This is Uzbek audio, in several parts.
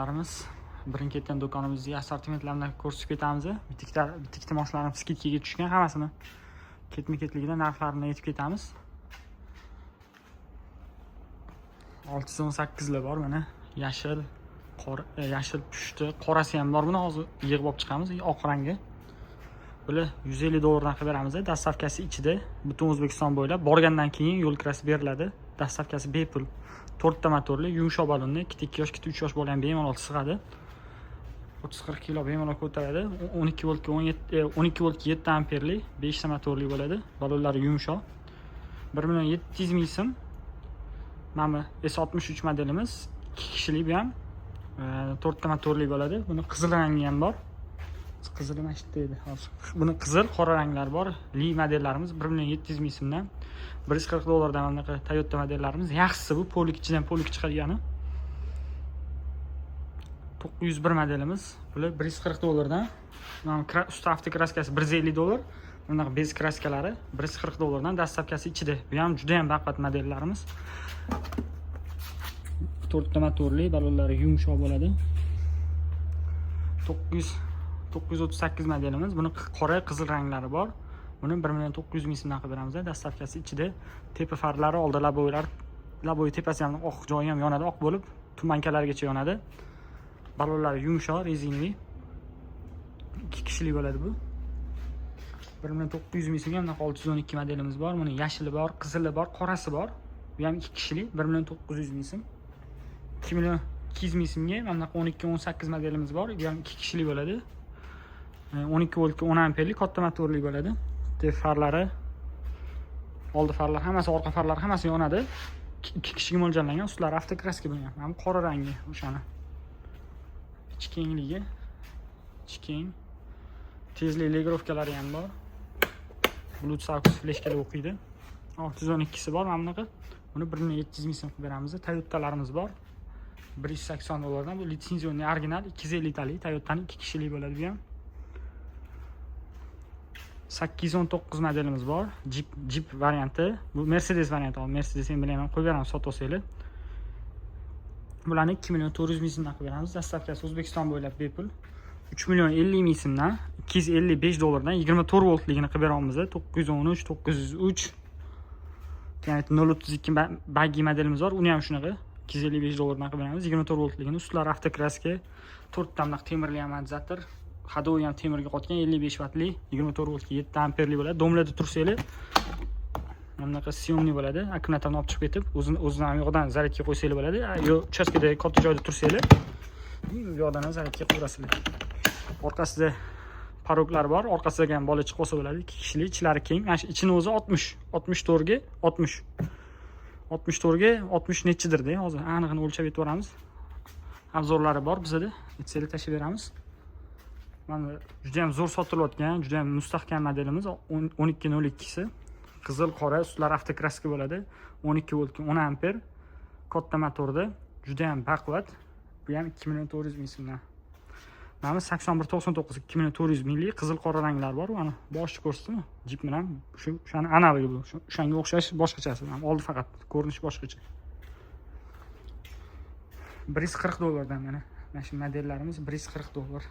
Larimiz birin-ketin do'konimizga assortimentlarini ko'rsatib ketamiz. Bitta ikkita mashinalarimiz скидка ga tushgan, hammasini ketma-ketligida narxlarini aytib ketamiz. 618 lar bor mana, yashil, qora, yashil pushti, qorasi ham bor buni hozir yig'ib olib chiqamiz, oq rangi. Bular 150 dollardan qilib beramiz. Доставка si ichida, butun O'zbekiston bo'ylab borgandan keyin yo'l kirasi beriladi. Доставка si bepul. To'rtta motorli, yumshoq balonni, ikkita 2 yosh, ikkita 3 yosh bola ham bemalol sig'adi. 30-40 kilo bemalol ko'taradi. 12 voltga 17, 12 voltga 7 amperli, 5 ta motorli bo'ladi. Balonlari yumshoq. 1 million 700 ming so'm. Mana bu S63 modelimiz, 2 kishilik bu ham. 4 ta motorli bo'ladi. Buni qizil rangi ham bor. Qizili mana shu yerda edi hozir. Buni qizil, qora ranglar bor. Li modellarimiz 1 million 700 ming so'mdan. 140 dollardan mana bunaqa Toyota modellarimiz. Yaxshisi bu полик ichidan полик chiqadigani. 901 modelimiz. Bular 140 dollardan. Mana usti автокраска si 150 dollar. Bunaqa без краска lari 140 dollardan, доставка si ichida. Bu ham juda ham baquvvat modellarimiz. To'rtta motorli, balonlari yumshoq bo'ladi. 900 938 modelimiz. Buni qora, qizil ranglari bor. Buni 1 million 900 ming so'mdan qilib beramiz. Доставка si ichida. Tepa farlari, oldi лобовой lar, лобовой tepasi ham oq joyi ham yonadi, oq bo'lib, туманка largacha yonadi. Balonlari yumshoq, резиновый. Ikki kishilik bo'ladi bu. 1 million 900 ming so'mga bunaqa 612 modelimiz bor. Buni yashili bor, qizili bor, qorasi bor. Bu ham ikki kishilik, 1 million 900 ming so'm. 2 million 200 ming so'mga mana bunaqa 12 18 modelimiz bor. Bu ham ikki kishilik bo'ladi. 12 voltga 10 amperli katta motorli bo'ladi. Tepa farlari, oldi farlar hammasi, orqa farlar hammasi yonadi. Ikki kishiga mo'ljallangan, ustlari автокраска bo'lgan. Mana bu qora rangi o'shani. Ichi kengligi, ichi keng. Tezlik регулировка lari ham bor. Bluetooth aux fleshkalar o'qiydi. 612si bor mana bunaqa. Buni 1 million 700 ming so'm qilib beramiz. Toyotalarimiz bor. 180 dollardan, bu лицензионный original 250 talik Toyotani, ikki kishilik bo'ladi bu ham. 819 modelimiz bor. Jeep varianti. Bu Mercedes varianti. Mercedes emblema ham qo'yib beramiz sotib olsanglar. Bularni 2 million 400 ming so'mdan qilib beramiz. Доставка si O'zbekiston bo'ylab bepul. 3 million 50 ming so'mdan, 255 dollardan 24 voltligini qilib beramiz. 913, 903. Ya'ni 032 багги modelimiz bor. Uni ham shunaqa 255 dollardan qilib beramiz. 24 voltligini. Ustlari автокраска, to'rtta bunaqa temirli amortizator. Ходовой ham temirga qotgan, 55 vattli, 24 voltga 7 amperli bo'ladi. Дом larda tursanglar, mana bunaqa съёмный bo'ladi. Akkumulyatorni olib chiqib ketib, o'zini o'zidan u yoqdan zaryadga qo'ysanglar bo'ladi. Yo uchastkada katta joyda tursanglar, u yoqdan ham zaryadga qo'yasizlar. Orqasida порог lar bor. Orqasiga ham bola chiqib olsa bo'ladi. Ikki kishilik, ichlari keng. Mana shu ichini o'zi 60, 64 ga 60. 64 ga 60 nechidirda, hozir anig'ini o'lchab aytib yuboramiz. Обзор lari bor bizada. Aytsanglar tashlab beramiz. Mana juda ham zo'r sotilayotgan, juda ham mustahkam modelimiz 1202 si. Qizil, qora, ustlari автокраска bo'ladi. 12 voltga 10 amper. Katta motorda, juda ham baquvvat. Bu ham 2 million 400 ming so'mdan. Mana bu 8199, 2 million 400 minglik, qizil, qora ranglar bor. Mana boshini ko'rsatdimi? Jeep bilan shu o'shani analogi bu. O'shanga o'xshash boshqachasi. Mana oldi faqat ko'rinishi boshqacha. 140 dollardan mana shu modellarimiz 140 dollar.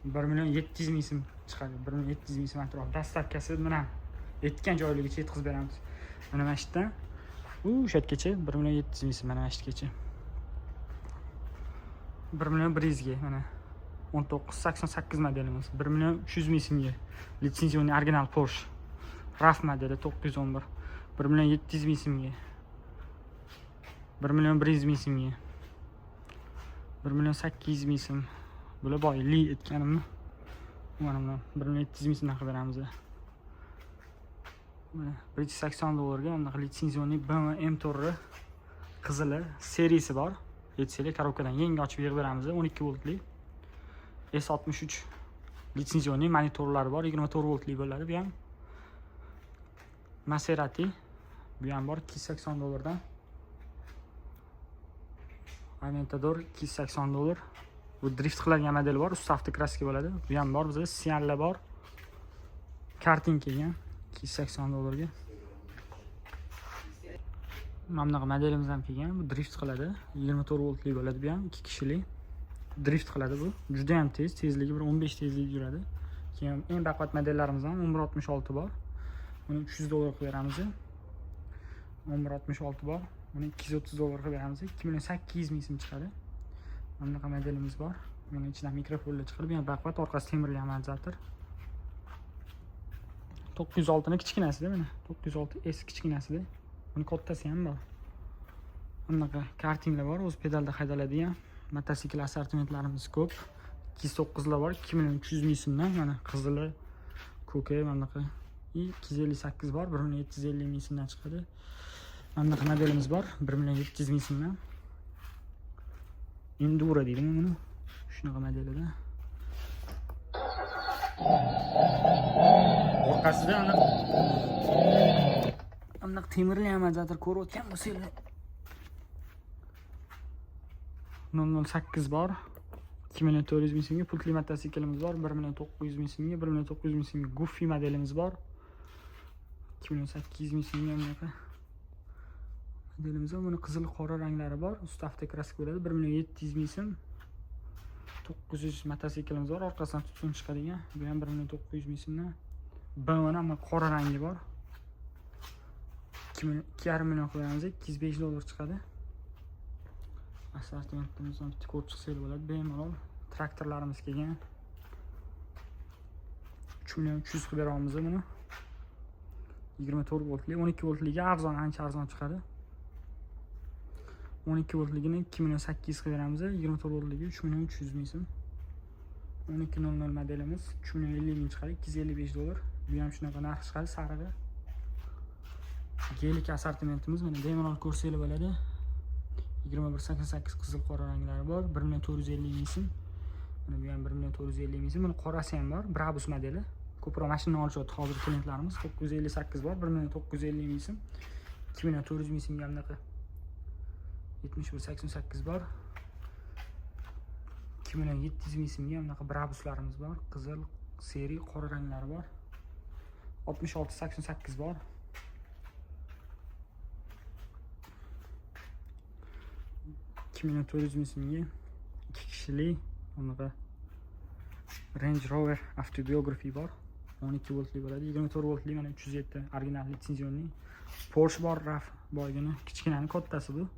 1 million 700 ming so'm chiqadi. 1 million 700 ming so'm atrof. Доставка si bilan aytgan joyligicha yetkazib beramiz. Mana shu yerdan u o'sha yergacha 1 million 700 ming so'm, mana shu yergacha. 1 million 100 ga mana 1988 modelimiz, 1 million 300 ming so'mga лицензионный original Porsche RAF modeli 911, 1 million 700 ming so'mga, 1 million 100 ming so'mga, 1 million 800 ming so'm. Bular boy li aytganimni, mana buni 1 million 700 ming so'mdan qilib beramiz. Mana 180 dollarga bunaqa лицензионный BMW M4 qizili seriyasi bor. Aytsanglar, коробка dan yangi ochib yig'ib beramiz, 12 voltli S63 лицензионный monitorlari bor, 24 voltli bo'ladi bu ham. Maserati bu ham bor 280 dollardan. Aventador 280 dollar. Bu drift qiladigan model bor, usti автокраска bo'ladi. Bu ham bor bizda, Sianlar bor. Karting kelgan 280 dollarga. Mana bunaqa modelimiz ham kelgan. Bu drift qiladi. 24 voltli bo'ladi bu ham, ikki kishilik. Drift qiladi bu. Juda ham tez, tezligi bir 15 tezlikda yuradi. Keyin eng baquvvat modellarimizdan 1166 bor. Buni 300 dollar qilib beramiz. 1166 bor. Buni 230 dollar qilib beramiz. 2 million 800 ming so'm chiqadi. Mana bunaqa modelimiz bor. Buni ichidan mikrofonlar chiqarib, bu ham baquvvat, orqasi temirli amortizator. 906 ni kichkinasida mana. 906 S kichkinasida. Buni kattasi ham bor. Bunaqa kartinglar bor, o'zi pedalda haydaladigan. Mototsikl assortimentlarimiz ko'p. 209 lar bor, 2 million 300 ming so'mdan. Mana qizili, ko'ki, mana bunaqa. И 258 bor, 1 million 750 ming so'mdan chiqadi. Mana bunaqa modelimiz bor, 1 million 700 ming so'mdan. Enduro deydimi buni? Shunaqa modelida. Orqasida aniq temirli amortizator ko'rayotgan bo'lsanglar. 008 bor. 2 million 400 ming so'mga pultli mototsiklimiz bor, 1 million 900 ming so'mga, 1 million 900 ming so'mga Goofy modelimiz bor. 2 million 800 ming so'mga bunaqa modelimiz bor. Buni qizil qora ranglari bor. Usti avtokraska bo'ladi. 1 million 700 ming so'm. 900 mototsiklimiz bor, orqasidan tutun chiqadigan. Bu ham 1 million 900 ming so'mdan. BMW ni qora rangi bor. 2 million 2,5 million qilib beramiz, 205 dollar chiqadi. Assortimentimizdan bitta ko'rib chiqsangiz bo'ladi. Bemalol traktorlarimiz kelgan. 3 million 300 qilib beramiz buni. 24 voltli, 12 voltligi arzon, ancha arzon chiqadi. 12 voltligini 2 million 800 qilib beramiz, 24 voltligi 3 million 300 ming so'm. 12.00 modelimiz 3 million 50 ming chiqadi, 255 dollar. Bu ham shunaqa narx chiqadi, sarig'i. Gelik assortimentimiz mana bemalol ko'rsanglar bo'ladi. 21.88 qizil qora ranglari bor, 1 million 450 ming so'm. Mana bu ham 1 million 450 ming so'm. Buni qorasi ham bor, Brabus modeli. Ko'proq mashina olishyapti hozir klientlarimiz. 958 bor, 1 million 950 ming so'm. 2 million 400 ming so'mga bunaqa 71.88 bor. 2 million 700 ming so'mga bunaqa Brabuslarimiz bor. Qizil, seri, qora ranglari bor. 66.88 bor. 2 million 400 ming so'mga 2 kishilik bunaqa Range Rover Autobiography bor. 12 voltli bo'ladi. 24 voltli mana 307 original litsenzionli. Porsche bor, RAF boygini, kichkinani kattasi bu.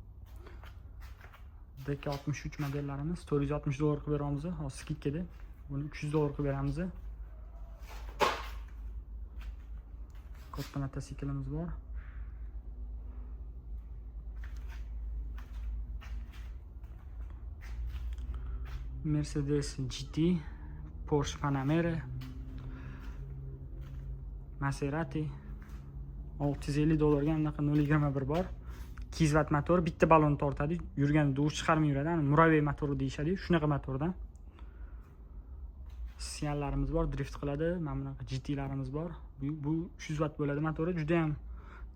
DK63 modellarimiz 460 dollar qilib beramiz, hozir skidkada. Buni 300 dollar qilib beramiz. Katta mototsiklimiz bor. Mercedes GT, Porsche Panamera, Maserati 650 dollarga bunaqa 0.21 bor. 200 vatt motor, bitta ballon tortadi, yurganda duv chiqarmay yuradi. Ana muraviy motori deyishadi, shunaqa motordan. Sianlarimiz bor, drift qiladi. Mana bunaqa GTlarimiz bor. Bu 300 vatt bo'ladi motori, juda ham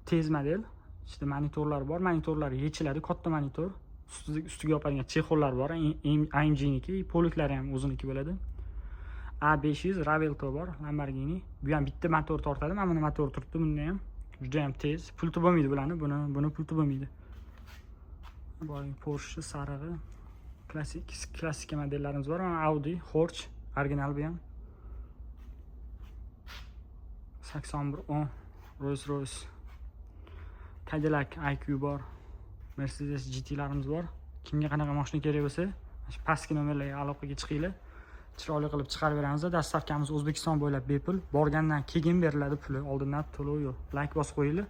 tez model. Ichida monitorlar bor, monitorlar yechiladi, katta monitor. Ustiga yopadigan chexollar bor, AMGniki, poliklari ham o'ziniki bo'ladi. A500 Ravelto bor, Lamborghini. Bu ham bitta motor tortadi. Mana buni motor turibdi, bunda ham juda ham tez. Pulti bo'lmaydi bularni, buni pulti bo'lmaydi. Boyagi Porsche sarig'i, klassika modellarimiz bor. Mana Audi, Horch, original bu ham. 8110 Rolls Royce, Cadillac IQ bor. Mercedes GTlarimiz bor. Kimga qanaqa mashina kerak bo'lsa, mana shu pastki nomerlarga aloqaga chiqinglar. Chiroyli qilib chiqarib beramiz. Dastavkamiz O'zbekiston bo'ylab bepul. Borgandan keyin beriladi puli, oldindan to'lov yo'q. Like bosib qo'yinglar.